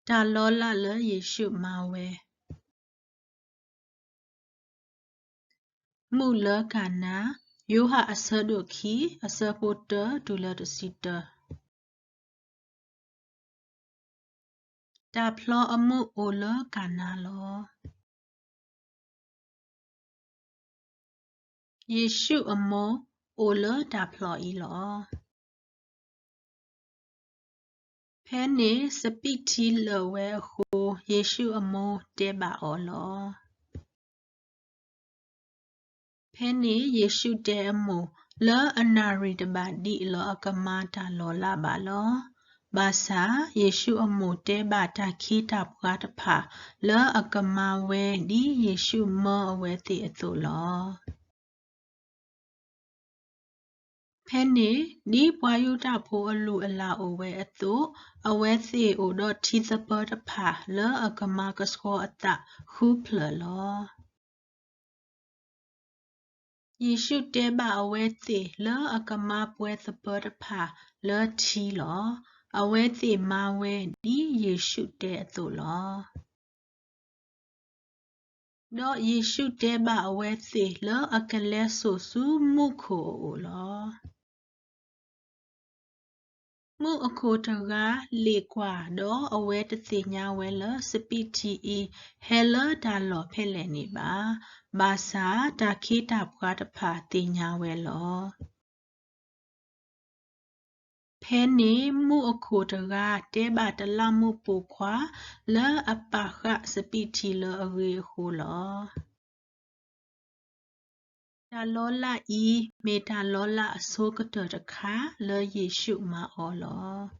တၢ်လီလၢ်လၢယ့ၣ်ရှူးမၤဝဲ. မုၣ်လၢကၤနါ, ယိၤဟၣ်အဆၢဒိၣ်ခံ, အဆၢဖိတၢတုၤလၢတဆံတၢ. တၢ်ဖျီအမုၢ်အိၣ်လၢကၤနါလီၤ. ယ့ၣ်ရှူးအမိၢ်အိၣ်လၢတၢ်ဖျီအံၤလီၤ. ဖဲန့ၣ်စပံးထံလၢာ်ဝဲအဃိ, ယ့ၣ်ရှူးအမိၢ်တဲဘၣ်အီၤလီၤ. ဖဲန့ၣ်ယ့ၣ်ရှူးတဲအမိၢ်, လၢအနၣ်ရံၣ်တဘၣ်ဒံးလၢအကမၤတၢ်လီၤလၢ်ဘၣ်လီၤ. ဘၣ်ဆၣ်ယ့ၣ်ရှူးအမိၢ်တဲဘၣ်တၢ်ခ့တၢ်ပှၤတဖၣ် လၢအကမၤဝဲဒ်ယ့ၣ်ရှူးမၢအဝဲသ့ၣ်အသိးလီၤ. ဖဲန့ၣ်ဒ်ပှၤယူဒၤဖိအလုၢ်အလၢ်အိၣ်ဝဲအသိး, အဝဲသ့ၣ်အိၣ်ဒီးထံသပၢတဖၣ်လၢအကမၤကဆှီအသးဃုဖျၢၣ်လီၤ. ယ့ၣ်ရှူးတဲဘၣ်အဝဲသ့ၣ်လၢအကမၤပှဲၤသပၢတဖၣ်လၢထံလီၤ. အဝဲသ့ၣ်မၤဝဲဒ်ယ့ၣ်ရှူးတဲအသိးလီၤ. ဒီးယ့ၣ်ရှူးတဲဘၣ်အဝဲသ့ၣ်လၢအကလဲၤစိာ်ဆူမူခိၣ်အအိၣ်လီၤ. မူးအခိၣ်တဂၤလ့ၣ်ကွၢ်ဒီးအဝဲတသ့ၣ်ညါဝဲလၢစပံးထံအံၤဟဲလၢတၢ်လီၢ်ဖဲလဲၣ်န့ၣ်ဘၣ်. ဘၣ်ဆၣ်တၢ်ခ့တၢ်ပှၤတဖၣ်သ့ၣ်ညါဝဲလီၤ. ဖဲန့ၣ်မူးအခိၣ်တဂၤတဲဘၣ်တလးမူးပိာ်ခွါလၢအပာ်ဃာ်စပံးထံလၢအဂ့ၤအဃိလီၤ. တၢ်လီလၢ်အံၤမ့ၢ်တၢ်လီလၢ်အဆိကတၢၢ်တခါလၢယ့ၣ်ရှူးမၤအီၤလီၤ.